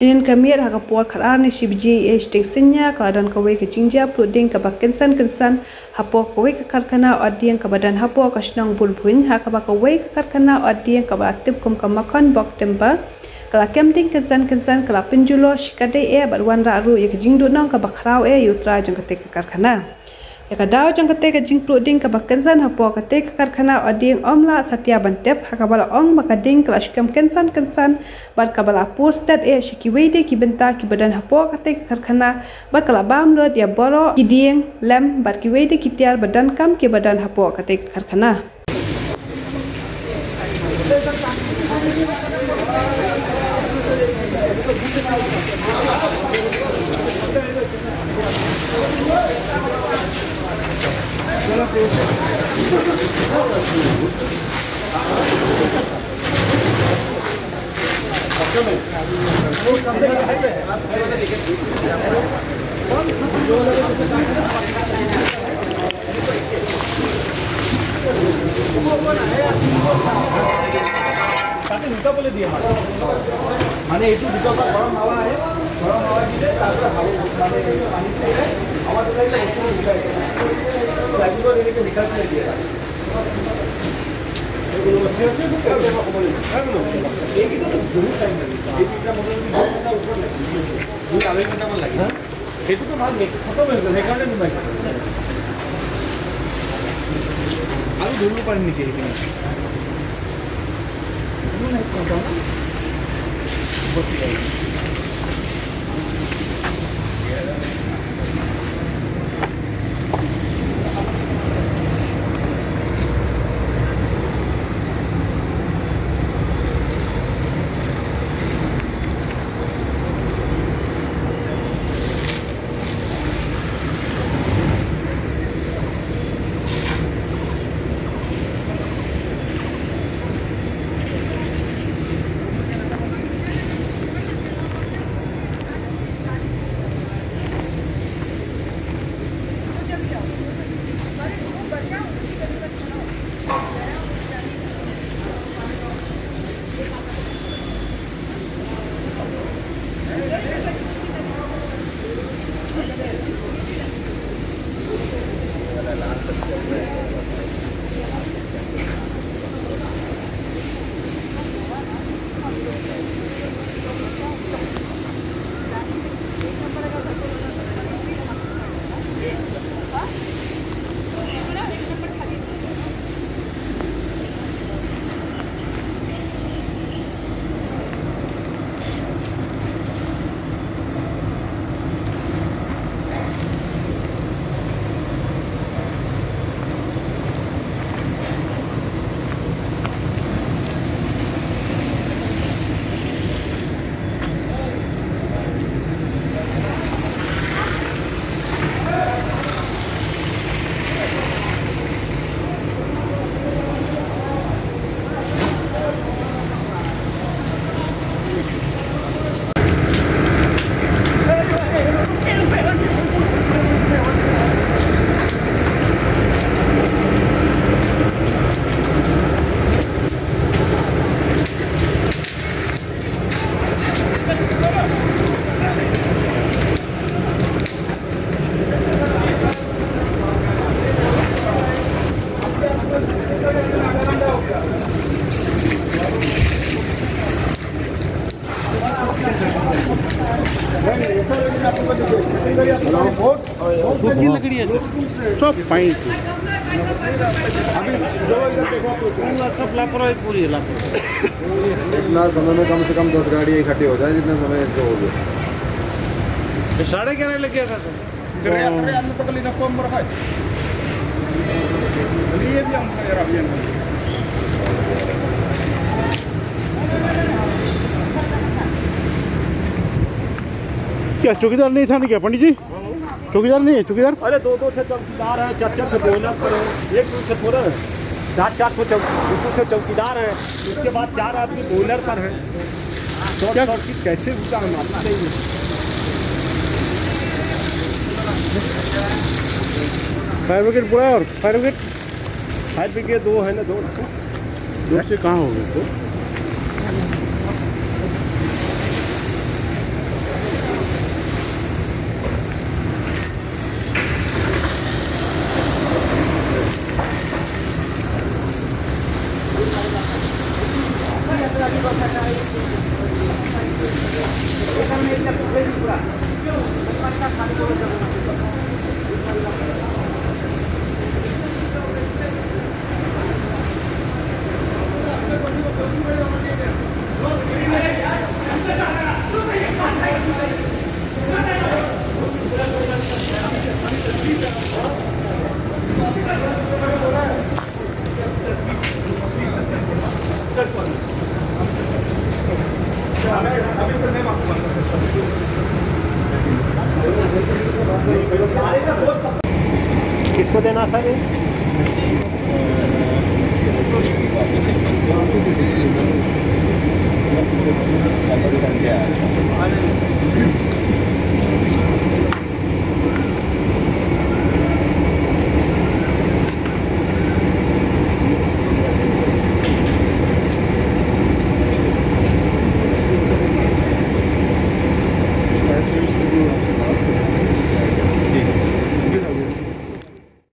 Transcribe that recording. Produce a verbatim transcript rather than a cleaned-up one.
Hynnin ka miet ha ka por khatar ne shi baje eiei shiteng synñia ka la don kawei ka jingjia pluh dieng kaba kynsan kynsan hapoh kawei ka karkhana ot dieng kaba don hapoh ka shnong Burbhuiñ, ha kaba kawei ka karkhana ot dieng kaba la tip kum ka Makhon Bok Timber ka la kem dieng kynsan kynsan, ka la pynjulor shikatdei eh bad wanrah ruh ïa ka jingduhnong kaba khraw eh ïa u trai jong katei ka karkhana. Ïa ka daw jong katei ka jingpluh dieng kaba kynsan hapoh katei ka karkhana ot dieng ym lah satia ban tip, ha kaba la ong ba ka dieng ka la shu kem kynsan kynsan bad kaba la pur stet eh sha kiwei de ki bynta kiba don hapoh katei ka karkhana bad ka la bam lut ïa baroh ki dieng lem bad kiwei de ki tiar ba donkam kiba don hapoh katei ka karkhana. তাতে দুটা বলে দিয়ে মারো। মানে একটু দুটো গরম হাওয়া আহে, গরম হাওয়া দিলে তারপরে হাওয়া, মানে পানি দিয়ে হাওয়া দিলে একটু উঠে যায়। তারপরে এদিকে নিকাল করে দিয়ে দাও। এগুলো হচ্ছে, হ্যাঁ, বলো। এই কিন্তু বহুত টাইম লাগে। এই দুইটা মোটামুটি দু ঘন্টা উপর লাগে। দুই আড়াই ঘন্টা আমার লাগে। হ্যাঁ? সেইটো তো ভাল নেকি? খতম হৈ গ'ল, সেইকাৰণে নুমাইছে। আৰু ধৰিব পাৰিম নেকি সেইখিনি? কোনো নাই, কোনো নাই। सूखी लकड़ी है सर। सब पाइप। पूरा सब लापरवाही, पूरी लापरवाही। इतना समय में कम से कम दस गाड़ी इकट्ठी हो जाए, जितना समय इसको हो गया। ये साढ़े ग्यारह लग गया था सर। अरे, अरे, अरे, पकड़ लेना, कौन बड़ा है? अरे, ये भी हम, यार, अभी हम। क्या चौकीदार नहीं था ना क्या पंडित जी? चौकीदार नहीं है, चौकीदार? अरे, दो दो ठे चौकीदार हैं, चार चार ठे बॉयलर पर हैं, एक दो ठे थोड़े हैं, चार चार ठे चौक-, दो दो ठे चौकीदार हैं, उसके बाद चार आदमी बॉयलर पर हैं। शॉर्ट क्या? सर्किट कैसे होता है, मालूम नहीं है। फायर ब्रिगेड बुलाया और फायर ब्रिगेड? फायर ब्रिगेड दो है ना, दो। दो से कहाँ हो गए तो? किसको देना सर ये?